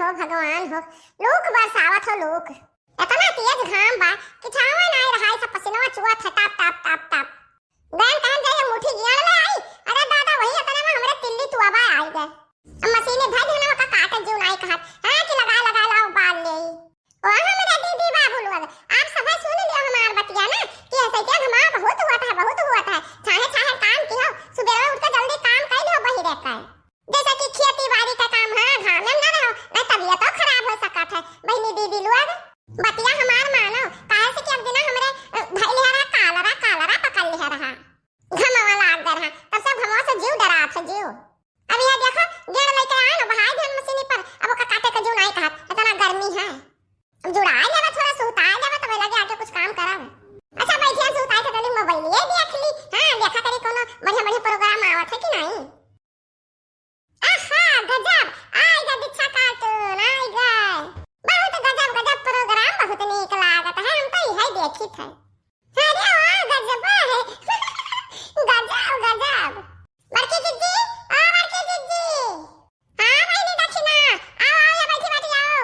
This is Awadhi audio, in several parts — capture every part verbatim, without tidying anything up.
हो भगवान हो, लूक बरसावत हो लूक। इतना तेज घाम बा कि छावा नाहीं रहा, सब पसीनवा चुअत है, टाप, टाप, टाप, टाप। गयन कहन जाइए मुट्ठी गियान ले आई, अरे दादा, वही इतने में हमरे तिल्ली तुआबा आई गए। अब मशीने धइ देना, ओका काटे जीव नाहीं कहत, हाँ कि लगा, लगा लाओ बाल ले। ओ हमरा दीदी बाबू लोग, आप सभे सुन लियो हमार बतिया ना कि ऐसे क्या घाम बहुत हुआ था, बहुत हुआ था। चाहे, चाहे काम किहो, सुबह उठ के जल्दी काम कर लियो बहिरे का। जैसे कि खेती बाड़ी का काम, हाँ, घाम में ना रहो, ना तबीयतो खराब हो सकत है। बहिनी दीदी लोग, बतिया हमार मानो, काहे से कि एक दिना हमरे, अ, धइले रहा कालरा, कालरा पकड़ ले रहा। घमवा लाग गए रहा, तब से घमवा से जीव डरात है, जीव। अब यह देखो, गेड़ लेके आए ना, बहाई देन मशीनी पर, अब ओका काटे के जीव नाहीं कहत, इतना गर्मी है। अब जुड़ाए लेवा, थोड़ा सुहताए लेवा, तब लगे आके कुछ काम करब। अच्छा, बैठे हैं, सुहताए के तनी मोबाइल ये देख ली। हाँ, देखा करी कोनो बढ़िया बढ़िया प्रोग्राम आवत है कि नाहीं। आहा, गजब, आई गा दीक्षा कार्टून, आई गा। बहुत गजब, गजब प्रोग्राम, बहुत नीक लागत है, हम तो इहे देखित है। अरे वाह, गजब है। गजब, गजब। बड़की जिज्जी, ओ बड़की जिज्जी। हाँ, बहिनी दखिना, आओ, आओ, या बैठी, बैठी, आओ।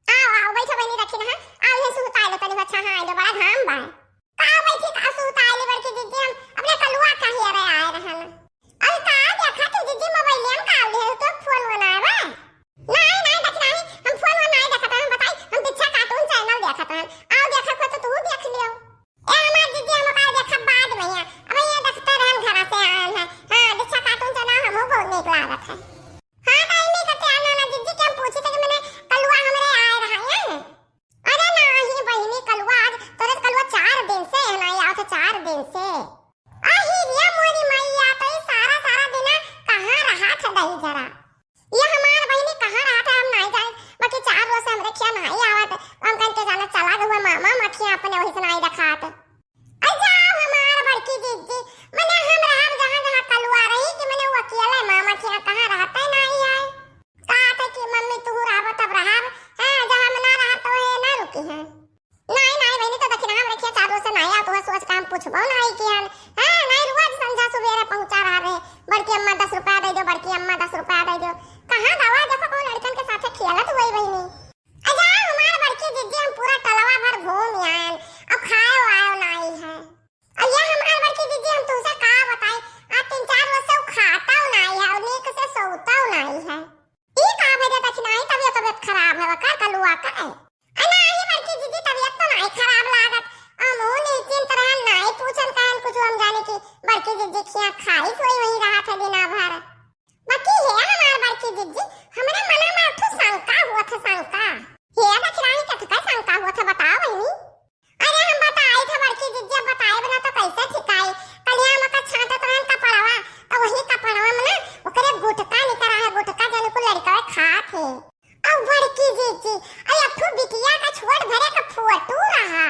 आओ, आओ, बैठो बहिनी, रखी ना, हाँ। आओ, ये सुहताई लो तनी, अच्छा, हाँ, आइलो, बड़ा घाम बा। का बैठी, का सुहताई ली बड़की जिज्जी, हम अपने कलुआ का हियरे आए रहन। अरे का देखा तू जिज्जी, मोबाइल में का ले तो फोन बनाए बा? नाहीं, नाहीं, देख नाहीं, हम फोन वोन नाहीं देखत हन, हम बताई, हम दीक्षा कार्टून चैनल देखत हन। आओ देखत हो तो तू देख लियो। ए हमार जिज्जी, हम का देखब बाद में, अब ये देखते रहन, घर से आए हैं। हाँ, दीक्षा कार्टून चैनल हमहू बहुत नीक लागत है। हाँ, तो इन्हीं का क्या नाना जिज्जी के हम पूछी थे कि मने कलुआ हमरे आए रहा है। अरे नाही बहिनी, कलुआ आज तोरे कलुआ चार दिन से है ना, आओ तो चार दिन से। अही रे मोरी मैया, तो ई सारा, सारा दिना कहाँ रहा था दही जरा? ये हमार बहिनी कहाँ रहा था, हम नाही जाने, बाकी चार रोज से हमरे खिया नाही आवत, हम कन के जाना चला गए मामा मखिया अपने वही से नाही रखात। अरे जाओ हमार बड़की जिज्जी, मने हम रहब जहाँ जहाँ कलुआ रही कि मने वो अकेले मामा के यहाँ कहाँ रहते नाही है। कहा था कि मम्मी तू रहब तब रहब, हाँ जहाँ हम ना रहब तो ये ना रुकी है। नाही नाही बहिनी तो दखिना हम रखिया चादर से नाही आ, तो सोच के हम पूछबो नाही कि हम, हाँ नाही रोज संझा सुबेरे पहुँचा रहा रे, बड़की अम्मा दस रुपया दे दो, बड़की अम्मा दस रुपया दे दो। कहाँ गवा देखो कौन लड़कन के साथे खेलत हुई बहिनी। अजा हमार बड़की जिज्जी हम पूरा टलवा भर घूम आयन, अब खायो आयो नाही है। अलिया हमार बड़की जिज्जी, हम तुमसे का बताई, आज तीन चार रोज से उ खातउ नाही है अउर नीक से सोतउ नाही है। ई का भइया दखिनाही, तबियत, तबियत खराब है का कलुआ का है? अ नाही बड़की जिज्जी, तबियत तो नाही खराब लागत, हमहू निश्चिंत रहन, नाही पूछन कहन कुछ, हम जाने कि बड़की जिज्जी खिया खाई सोई वही रहत है दिना भर। बाकी हे हमार बड़की जिज्जी, हमरे मना में अठो शंका हुआ था, शंका। हे दखिनाही, कथका शंका हुआ था, बताओ बहिनी। अरे हम बताई था बड़की जिज्जी, अब बताए बना तो कैसे ठिकाई। कलिया में का छांटत रहन कपड़वा, तो वही कपड़वा में ना ओकरे गुटका निकरा है, गुटका जाने को लड़का खात है। अब बड़की जिज्जी, अरे अठो बिटिया का छोट भरे का फोटो रहा।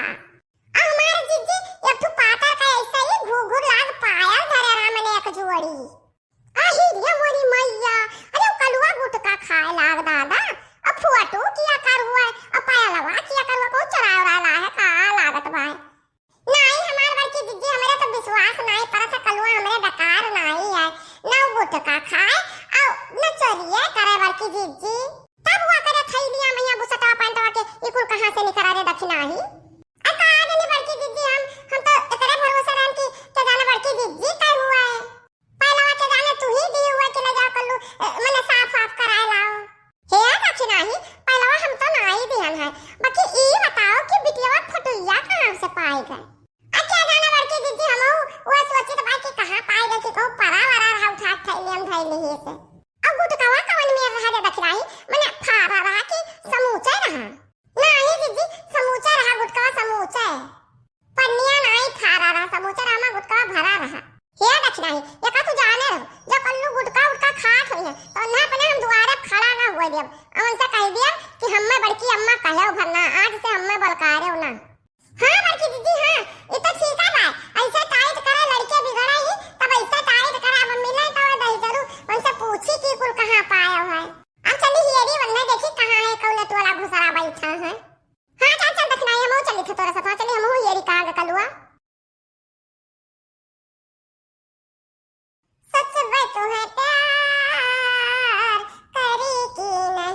आ हमार जिज्जी, एक ठो पातर का ऐसा ही घुघुर लाग पायल धरे रहा मने एक जोड़ी। आही रे मोरी मैया, अरे उ कलुआ गुटका खाए लाग दादा, अब फोटो किया कर हुआ है, अब पायलवा किया कर हुआ, कौन चुरा उरा ला है, का लागत बा है? नाही हमार बड़की जिज्जी, हमरे तो विश्वास नाही परत है, कलुआ हमरे बेकार नाही है, न उ गुटका खाए, और न चोरिये करे बड़की जिज्जी। तब हुआ करे थैलिया में या बुसटवा पैंटवा के, ई कुल कहाँ से निकरा रे दखिनाही? आ का जाने बड़की जिज्जी, हम, हम तो एकरे भरोसे रहन कि के जाने बड़की जिज्जी का हुआ है। पहलवा के जाने तू ही दी हुआ कि ले जाओ कल्लू, ए, मने साफ, साफ कराए लाओ। हे दखिनाही, पहलवा हम तो नाही दिहन है, बाकी ई बताओ कि बिटिया फोटोइया कहाँ से पाए गए? आ के जाने बड़की जिज्जी, हमहू वो सोचित बा कि कहाँ पाए गए कि कहूँ परा वरा रहा उठा के थैली में धइले ही से। अब गुटकवा कवन में रहा रे दखिनाही, मने फारा रहा कि समूचा रहा? नाही जिज्जी, समूचा रहा, गुटकवा समूचा है। पन्निया नाही फारा रहा, समूचा रहा, मा गुटकवा भरा रहा। हे दखिनाही, ये का तू जाने रहो, जो कल्लू गुटका उटका खात होई है, तो उन्हें अपने हम दुआरे खड़ा ना हुए देब। और उनसे कह दिया कि हम्मे बड़की अम्मा कहे भरना, आज से हम्मे बलकारे ना। हाँ बड़की जिज्जी, हाँ, ये तो ठीक है बा। ऐसे टाइट करे लड़के बिगड़े ही, तब ऐसे टाइट करे, अब मिले तो दही जरूर उनसे पूछी कि कुल कहाँ पाए है। अब चली हियरी वन्ने देखी कहाँ है, कौन टोला घुसरा बैठा है। हाँ, चल, चल, दखिनाही, हमहू चली थे तोरा साथ, चली, हमहू हियरी कहाँ ग कलुआ। सच बे तू है प्यार करी कि नहीं?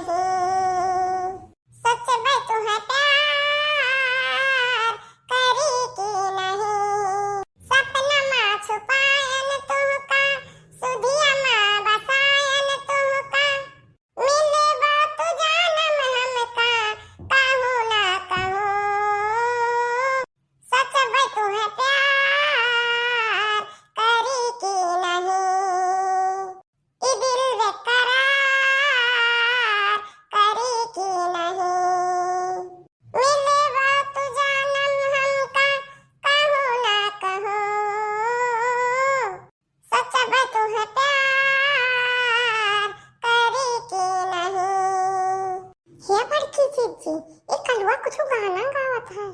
ई कलुआ कुछ गाना गावत है।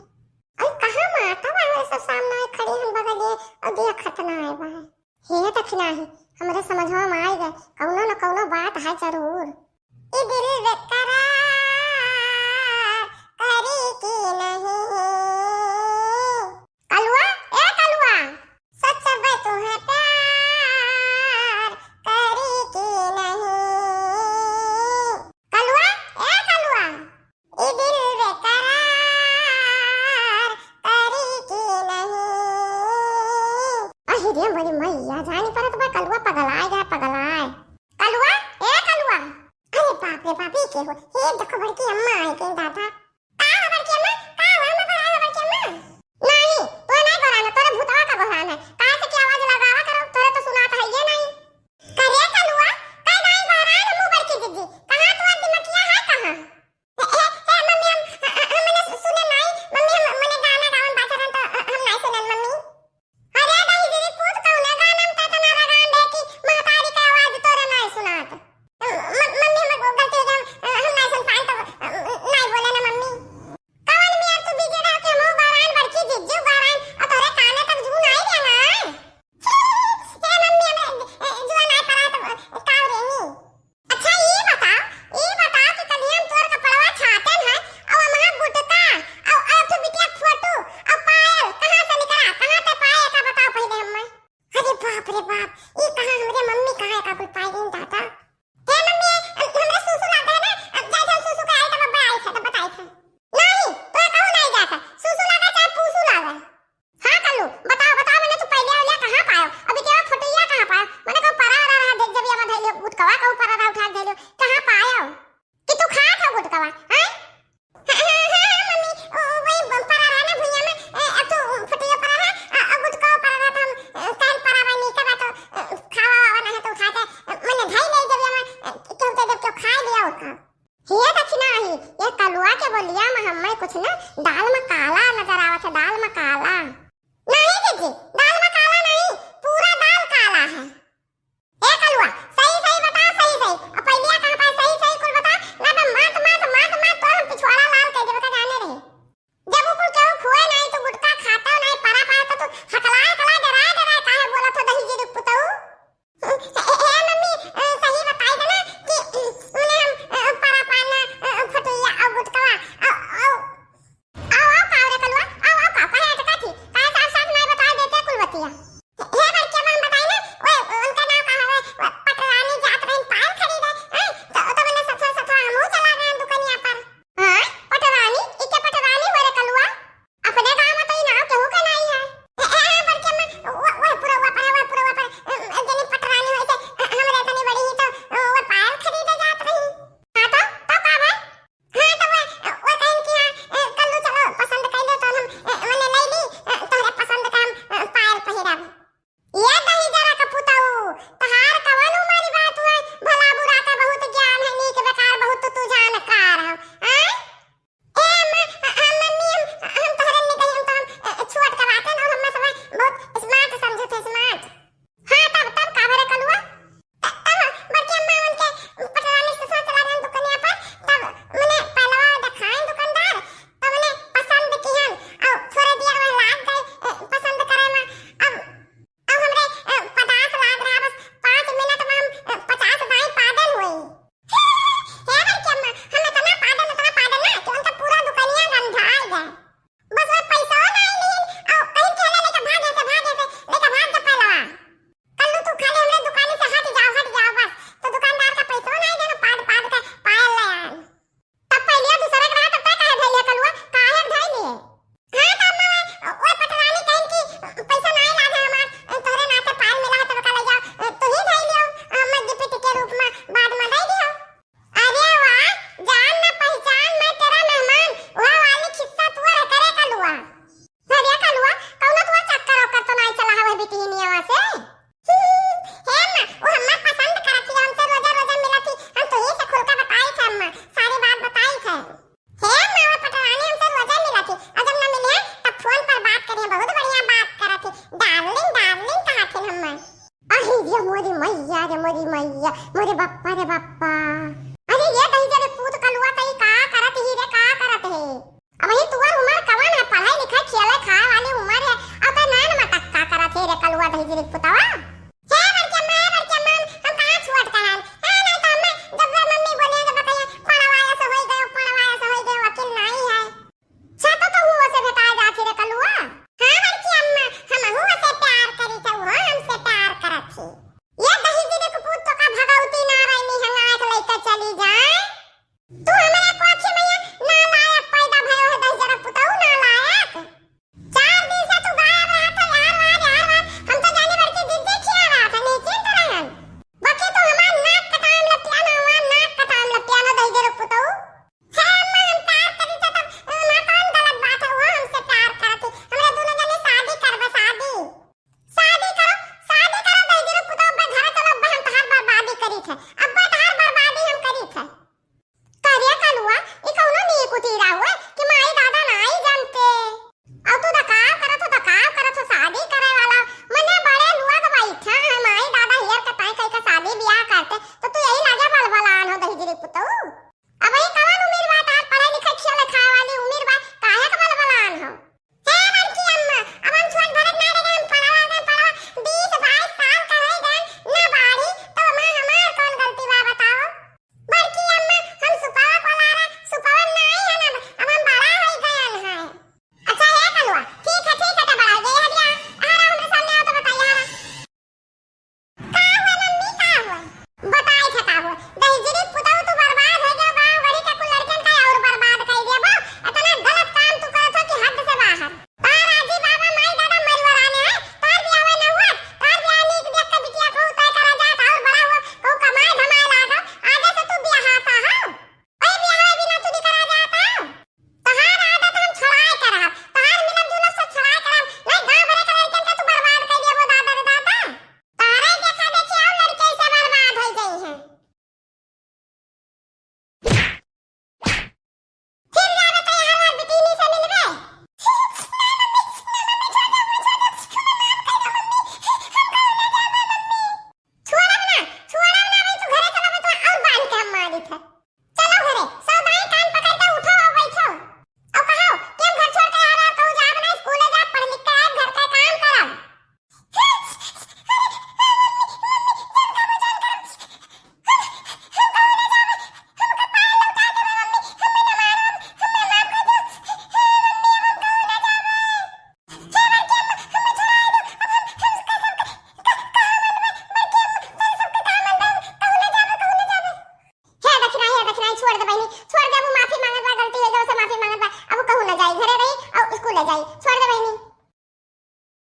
अरे कहाँ माता बा, ये सब सामने आए खड़ी हम बगलिए और देखत ना आए बा। हे दखिनाही, हमरे समझवा में आइ गए, कउनो न कउनो बात है जरूर। ई दिल बेकरार करी कि नहीं? कलुआ, ए कलुआ, सच बे तुहे प्यार करी कि नहीं? कलुआ, ए कलुआ, ई दिल बेकरार करी कि नहीं? अहि रे मोरी मैया, जानी परत बा कलुआ पगलाए गा, पगलाए। कलुआ, ए कलुआ। अरे बाप रे बाप, ई के हो? हे देखो बड़की अम्मा आइ गई दादा। का हो बड़की अम्मा? का हो अम्मा, गोरान हो बड़की अम्मा? नहीं, तू नहीं गोरान है, तोरे भूतवा का गोरान है। काहे से कि आवाज लगावा करो, तोरे तो सुनात है ये नहीं। करे कलुआ, का नहीं गोरान मुँह बड़की दीदी? कहाँ तोर दिमकिया है कहाँ? हे, हे, हे, मम्मी, हम, ह-, ह-, हमने सु-, सुने नाई। मम्मी, हम, मने गाना गावन बाजरन तो, ह-, हम नाई सुनन, मम्मी। अरे दाई दीदी, पूत कौने गाना में तना रगान दे कि महतारी का आवाज तोरे नाई सुनात। म-, मम्मी, हम गलती हो गया, हम, हम नाई सुन पाए तो, अ, नाई बोले ना मम्मी। कवन मियाँ तू बीजे रह के मुँह गोरान बड़की जिज्जू गोरान, और तोरे काने तक जू नाई रहा ना। हे मम्मी, हमरे, अ, जुआ नाई पड़ा तो, अ, का रेनी? अच्छा, ई बताओ, ई बताओ कि कलिया हम तोर कपड़वा छाटन है, अउ वहाँ गुटका, अउ, अउ एक ठो बिटिया फोटो, अउ पायल, कहाँ से निकला? कहाँ ते पाए, का बताओ पहिले हम्मे? अरे बाप रे बाप, ई कहाँ हमरे मम्मी कहाँ का कुल पाए गई दादा? हे मम्मी, हम, हमरे सुसु लागे ना, अब जाए हम सुसु के आई तब बताई थे, तब बताई थे। नहीं, तो कहूँ नहीं जाता, सुसु लागे चाहे पूसु लागे। हाँ कल्लू, बताओ, बताओ, मने तू पहिले वाला कहाँ पायो? अभी के फोटोया कहाँ पायो? मने कहूँ परा रहा, रहा, देख जब यहाँ धैले, गुटकवा कहूँ परा रहा, उठा के धैले, कहाँ पायो? कि तू खात हो गुटकवा, हैं? हाँ, हाँ, हाँ, हाँ, मम्मी, ओ, वही ब-, परा रहा ना भुइया में, ए, अब तू फोटोया परा रहा, अ, अ, गुटकवा परा रहा था, हम, अ, काल परा रहा, नीचे बा तो, अ, खावा वावा ना है तो उठा के, अ, मने धैले जब यहाँ, अ, क्यों तो जब क्यों खा लिया उसका। हे दखिनाही, ये कलुआ के बोलिया में हम्मे कुछ ना दाल में काला नजर आवत है, दाल में काला।